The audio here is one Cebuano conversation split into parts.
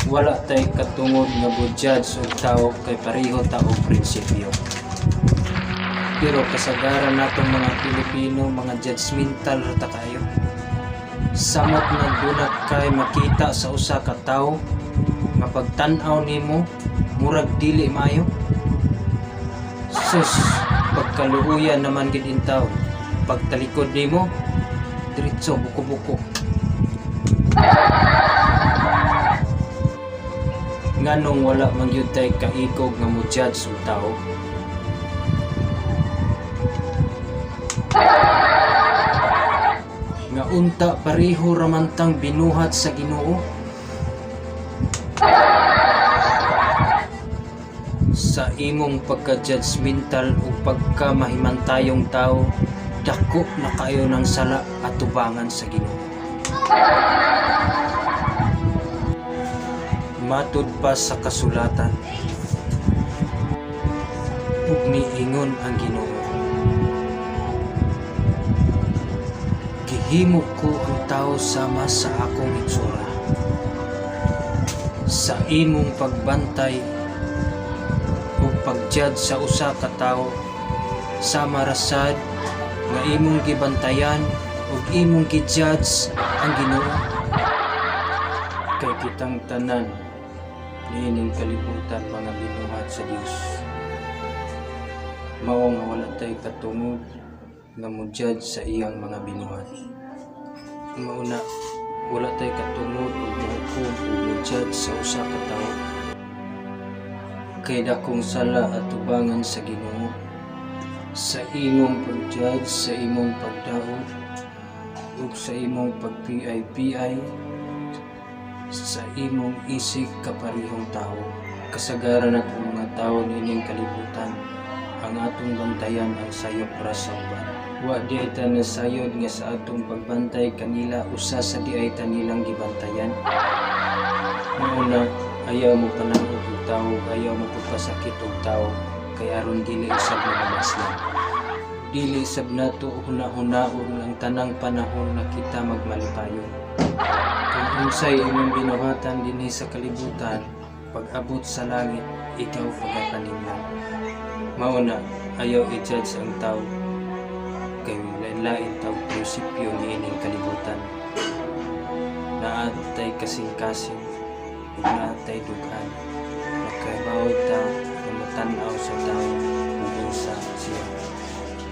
Wala tay katungod nga mo-judge og tawo kay pareho ta og prinsipyo. Pero kasagaran natong mga Pilipino, mga judgmental ra ta kayo. Samot nga duna kay makita sa usa ka tawo nga pagtan-aw nimo murag dili maayo. Sus, pagkaluoyan naman gid intaw. Pagtalikod nimo, diretso buko-buko. Nganong wala man gyud tay kaikog nga mo-judge og tawo? Nga unta pareho ra man tang binuhat sa Ginoo. Sa imong pagka-judgmental ug pagka-mahimantayong tawo, dako na kayo ng sala atubangan sa Ginoo. Matud pa sa kasulatan, ug niingon ang Ginoo, gihimo ko ang tawo sama sa akong itsura. Sa imong pagbantay ug pag-judge sa usa ka tawo, sama ra sad nga imong gibantayan ug imong gi-judge ang Ginoo. Kay kitang tanan niining kalibutan mga binuhat sa Dios. Mao nga wala tay katungod nga mo-judge sa iyang mga binuhat. Mao na wala tay katungod og mohukom ug mo-judge sa usa ka tawo. Kay dakong sala atubangan sa Ginoo. Sa imong pag-judge, sa imong pagdaot, ug sa imong pag-PI-PI, sa imong isig kaparehong tawo. Kasagaran natong mga tawo niining kalibutan, ang atong bantayan ang sayop ra sa uban. Wa diay ta nasayod nga sa atong pagbantay kanila usa sa diay ta nilang gibantayan. Mao na ayaw mo panaog og tawo, ayaw mo pagpasakit og tawo kay aron dili usab mabamaslan. Dili sab nato huna-hunaon ang tanang panahon na kita magmalipayon. Kung unsay imong binuhatan dinhi sa kalibutan, pag-abot sa langit, ikaw pagapaningnan. Mao na ayaw i-judge ang tawo kay lain-lain tawg prinsipyo niining kalibutan. Naa tay kasing-kasing ug naa tay dughan. Nakahibaw ta nga motan-aw sa tawo ug unsa siya.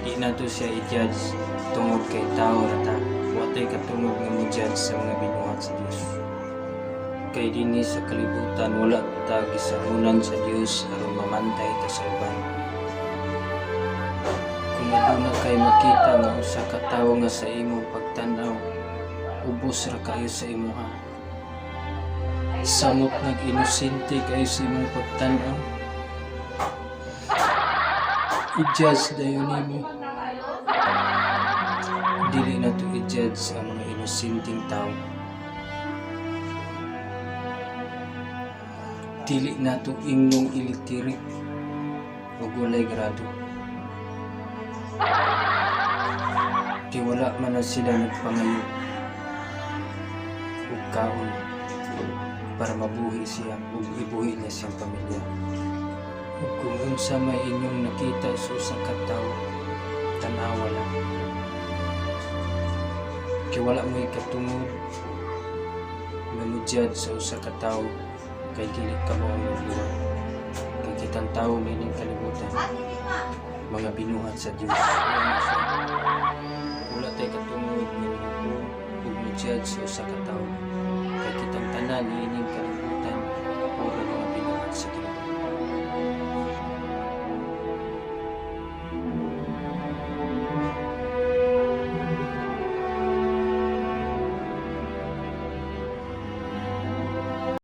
Di nato siya i-judge tungod kay tawo ra ta. Wa tay katungod nga mo-judge sa mga binuhat sa Dios. Kay dinhi sa kalibutan wala ta gisangunan sa Dios aron mamantay ta sa uban. Kung aduna kay makita nga usa ka tawo nga sa imong pagtan-aw ubos ra kayo sa imuha. Samot nag-inosente kayo sa imong pagtan-aw, i-judge dayon nimo. Dili nato i-judge ang mga inosenteng tawo. Dili nato ingnong illiterate ug walay grado. Kay wala man na sila nagpangayo og kaon para mabuhi siya ug ibuhi niya siyang pamilya. Ug kung unsa may inyong nakita sa usa ka tawo, tan-awa lang. Kay wala mo'y katungod nga mo-judge sa usa ka tawo kay dili ka mao ang nagliwat. Kay kitang tawo niining kalibutan, mga binuhat sa Dios. Wala tay katungod nga mohukom ug mo-judge sa usa ka tawo. Kay kitang tanan niining kalibutan,